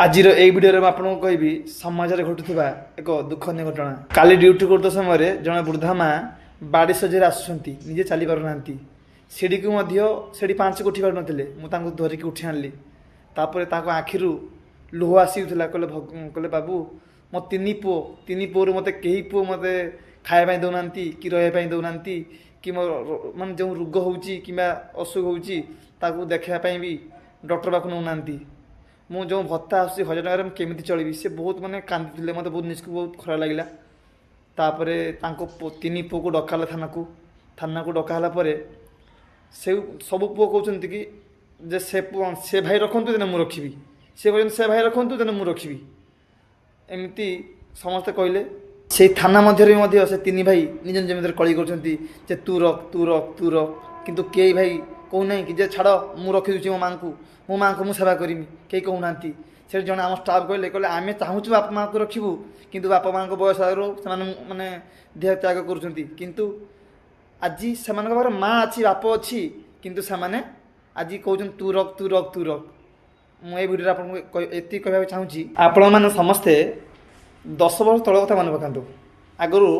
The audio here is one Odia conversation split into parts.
ଆଜିର ଏଇ ଭିଡ଼ିଓରେ ମୁଁ ଆପଣଙ୍କୁ କହିବି ସମାଜରେ ଘଟୁଥିବା ଏକ ଦୁଃଖନୀୟ ଘଟଣା। କାଲି ଡ୍ୟୁଟି କରୁଥିବା ସମୟରେ ଜଣେ ବୃଦ୍ଧା ମା ବାଡ଼ି ସଜ୍ଜାରେ ଆସୁଛନ୍ତି, ନିଜେ ଚାଲି ପାରୁନାହାନ୍ତି। ସିଡ଼ିକୁ ମଧ୍ୟ ସିଡ଼ି ପାଞ୍ଚକୁ ଉଠି ପାରୁନଥିଲେ। ମୁଁ ତାଙ୍କୁ ଧରିକି ଉଠି ଆଣିଲି। ତାପରେ ତାଙ୍କ ଆଖିରୁ ଲୁହ ଆସିଯାଉଥିଲା। କହିଲେ ବାବୁ, ମୋ ତିନି ପୁଅ, ତିନି ପୁଅରୁ ମୋତେ କେହି ପୁଅ ମୋତେ ଖାଇବା ପାଇଁ ଦେଉନାହାନ୍ତି କି ରହିବା ପାଇଁ ଦେଉନାହାନ୍ତି, କି ମୋ ମାନେ ଯେଉଁ ରୋଗ ହେଉଛି କିମ୍ବା ଅସୁଖ ହେଉଛି ତାକୁ ଦେଖାଇବା ପାଇଁ ବି ଡକ୍ଟର ପାଖକୁ ନେଉନାହାନ୍ତି। ମୁଁ ଯେଉଁ ଭତ୍ତା ଆସୁଛି 1000 ଟଙ୍କାରେ ମୁଁ କେମିତି ଚଳିବି? ସେ ବହୁତ ମାନେ କାନ୍ଦିଥିଲେ। ମୋତେ ବହୁତ ନିଜକୁ ବହୁତ ଖରାପ ଲାଗିଲା। ତାପରେ ତାଙ୍କ ତିନି ପୁଅକୁ ଡକା ହେଲା ଥାନାକୁ। ଥାନାକୁ ଡକା ହେଲା ପରେ ସେ ସବୁ ପୁଅ କହୁଛନ୍ତି କି ଯେ ସେ ପୁଅ ସେ ଭାଇ ରଖନ୍ତୁ ଦେନେ ମୁଁ ରଖିବି, ସେ କହୁଛନ୍ତି ସେ ଭାଇ ରଖନ୍ତୁ ଦେନେ ମୁଁ ରଖିବି, ଏମିତି ସମସ୍ତେ କହିଲେ। ସେଇ ଥାନା ମଧ୍ୟରେ ବି ମଧ୍ୟ ସେ ତିନି ଭାଇ ନିଜ ନିଜ ଭିତରେ କଳି କରୁଛନ୍ତି ଯେ ତୁ ରଖ, ତୁ ରଖ, ତୁ ରଖ। କିନ୍ତୁ କେହି ଭାଇ କହୁନାହିଁ କି ଯେ ଛାଡ଼, ମୁଁ ରଖିଦେଉଛି ମୋ ମାଆଙ୍କୁ, ମୋ ମାଆଙ୍କୁ ମୁଁ ସେବା କରିମି। କେହି କହୁନାହାନ୍ତି। ସେଠି ଜଣେ ଆମ ଷ୍ଟାଫ୍ କହିଲେ ଆମେ ଚାହୁଁଛୁ ବାପା ମାଆଙ୍କୁ ରଖିବୁ, କିନ୍ତୁ ବାପା ମାଆଙ୍କ ବୟସ ଆଗରୁ ସେମାନେ ମାନେ ଦେହ ତ୍ୟାଗ କରୁଛନ୍ତି। କିନ୍ତୁ ଆଜି ସେମାନଙ୍କ ପାଖରେ ମା ଅଛି, ବାପ ଅଛି, କିନ୍ତୁ ସେମାନେ ଆଜି କହୁଛନ୍ତି ତୁ ରଖ, ତୁ ରଖ, ତୁ ରଖ। ମୁଁ ଏଇ ଭିଡ଼ିଓରେ ଆପଣଙ୍କୁ ଏତିକି କହିବାକୁ ଚାହୁଁଛି, ଆପଣମାନେ ସମସ୍ତେ 10 ବର୍ଷ ତଳ କଥା ମନେ ପକାନ୍ତୁ। ଆଗରୁ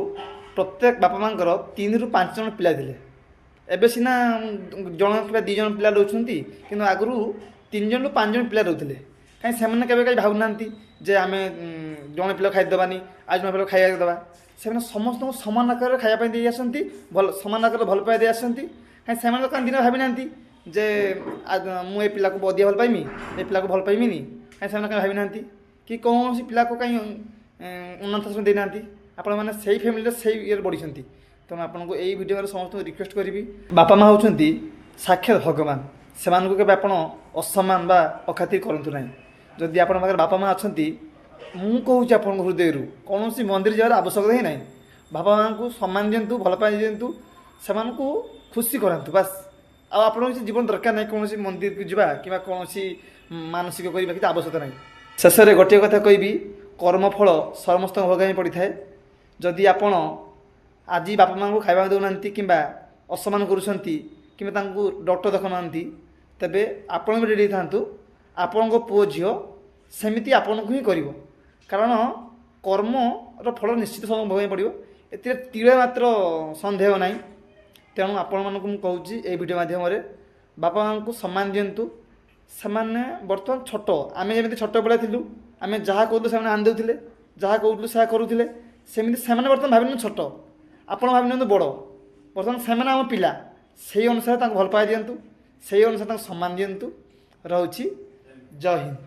ପ୍ରତ୍ୟେକ ବାପା ମାଆଙ୍କର 3ରୁ 5 ଜଣ ପିଲା ଥିଲେ। ଏବେ ସିନା ଜଣ କିମ୍ବା 2 ଜଣ ପିଲା ରହୁଛନ୍ତି, କିନ୍ତୁ ଆଗରୁ 3 ଜଣରୁ 5 ଜଣ ପିଲା ରହୁଥିଲେ। କାହିଁ ସେମାନେ କେବେ କାହିଁ ଭାବୁନାହାନ୍ତି ଯେ ଆମେ ଜଣେ ପିଲା ଖାଇ ଦେବାନି, ଆଉ ଜଣେ ପିଲା ଖାଇବାକୁ ଦେବା। ସେମାନେ ସମସ୍ତଙ୍କୁ ସମାନ ଆକାରରେ ଖାଇବା ପାଇଁ ଦେଇ ଆସନ୍ତି, ଭଲ ସମାନ ଆକାରରେ ଭଲ ପାଇବା ଦେଇ ଆସନ୍ତି। କାହିଁ ସେମାନେ ତ କାହିଁ ଦିନ ଭାବିନାହାନ୍ତି ଯେ ମୁଁ ଏ ପିଲାକୁ ଅଧିକା ଭଲ ପାଇମି, ଏ ପିଲାକୁ ଭଲ ପାଇମିନି। କାହିଁ ସେମାନେ କାହିଁ ଭାବିନାହାନ୍ତି କି କୌଣସି ପିଲାକୁ କାହିଁ ଅନାଥ ଆଶ୍ରମ ଦେଇନାହାନ୍ତି। ଆପଣମାନେ ସେଇ ଫ୍ୟାମିଲିରେ ସେଇ ଇଏରେ ବଢ଼ିଛନ୍ତି। ତେଣୁ ଆପଣଙ୍କୁ ଏଇ ଭିଡ଼ିଓରେ ସମସ୍ତଙ୍କୁ ରିକ୍ୱେଷ୍ଟ କରିବି, ବାପା ମା' ହେଉଛନ୍ତି ସାକ୍ଷାତ ଭଗବାନ। ସେମାନଙ୍କୁ କେବେ ଆପଣ ଅସମ୍ମାନ ବା ଅଖାତିର କରନ୍ତୁ ନାହିଁ। ଯଦି ଆପଣଙ୍କ ପାଖରେ ବାପା ମା' ଅଛନ୍ତି, ମୁଁ କହୁଛି ଆପଣଙ୍କ ହୃଦୟରୁ କୌଣସି ମନ୍ଦିର ଯିବାର ଆବଶ୍ୟକତା ହିଁ ନାହିଁ। ବାପା ମାଆଙ୍କୁ ସମ୍ମାନ ଦିଅନ୍ତୁ, ଭଲ ପାଇବା ଦିଅନ୍ତୁ, ସେମାନଙ୍କୁ ଖୁସି କରାନ୍ତୁ, ବାସ୍। ଆଉ ଆପଣଙ୍କ କିଛି ଜୀବନ ଦରକାର ନାହିଁ କୌଣସି ମନ୍ଦିରକୁ ଯିବା କିମ୍ବା କୌଣସି ମାନସିକ କରିବା କିଛି ଆବଶ୍ୟକତା ନାହିଁ। ଶେଷରେ ଗୋଟିଏ କଥା କହିବି, କର୍ମଫଳ ସମସ୍ତଙ୍କ ଭୋଗ ହିଁ ପଡ଼ିଥାଏ। ଯଦି ଆପଣ ଆଜି ବାପା ମାଆଙ୍କୁ ଖାଇବାକୁ ଦେଉନାହାନ୍ତି କିମ୍ବା ଅସମ୍ମାନ କରୁଛନ୍ତି କିମ୍ବା ତାଙ୍କୁ ଡକ୍ଟର ଦେଖାଉନାହାନ୍ତି, ତେବେ ଆପଣ ବି ରେଡ଼ି ହେଇଥାନ୍ତୁ, ଆପଣଙ୍କ ପୁଅ ଝିଅ ସେମିତି ଆପଣଙ୍କୁ ହିଁ କରିବ। କାରଣ କର୍ମର ଫଳ ନିଶ୍ଚିତ ସମସ୍ତଙ୍କୁ ଭୋଗ ପାଇଁ ପଡ଼ିବ, ଏଥିରେ ତିଳେ ମାତ୍ର ସନ୍ଦେହ ନାହିଁ। ତେଣୁ ଆପଣମାନଙ୍କୁ ମୁଁ କହୁଛି ଏଇ ଭିଡ଼ିଓ ମାଧ୍ୟମରେ, ବାପା ମାଆଙ୍କୁ ସମ୍ମାନ ଦିଅନ୍ତୁ। ସେମାନେ ବର୍ତ୍ତମାନ ଛୋଟ, ଆମେ ଯେମିତି ଛୋଟ ପିଲା ଥିଲୁ, ଆମେ ଯାହା କହୁଥିଲୁ ସେମାନେ ଆଣି ଦେଉଥିଲେ, ଯାହା କହୁଥିଲୁ ସେହା କରୁଥିଲେ, ସେମିତି ସେମାନେ ବର୍ତ୍ତମାନ ଭାବି ନିଅନ୍ତୁ ଛୋଟ, ଆପଣ ଭାବି ନିଅନ୍ତୁ ବଡ଼। ବର୍ତ୍ତମାନ ସେମାନେ ଆମ ପିଲା, ସେଇ ଅନୁସାରେ ତାଙ୍କୁ ଭଲ ପାଇବା ଦିଅନ୍ତୁ, ସେଇ ଅନୁସାରେ ତାଙ୍କୁ ସମ୍ମାନ ଦିଅନ୍ତୁ। ରହୁଛି, ଜୟ ହିନ୍ଦ।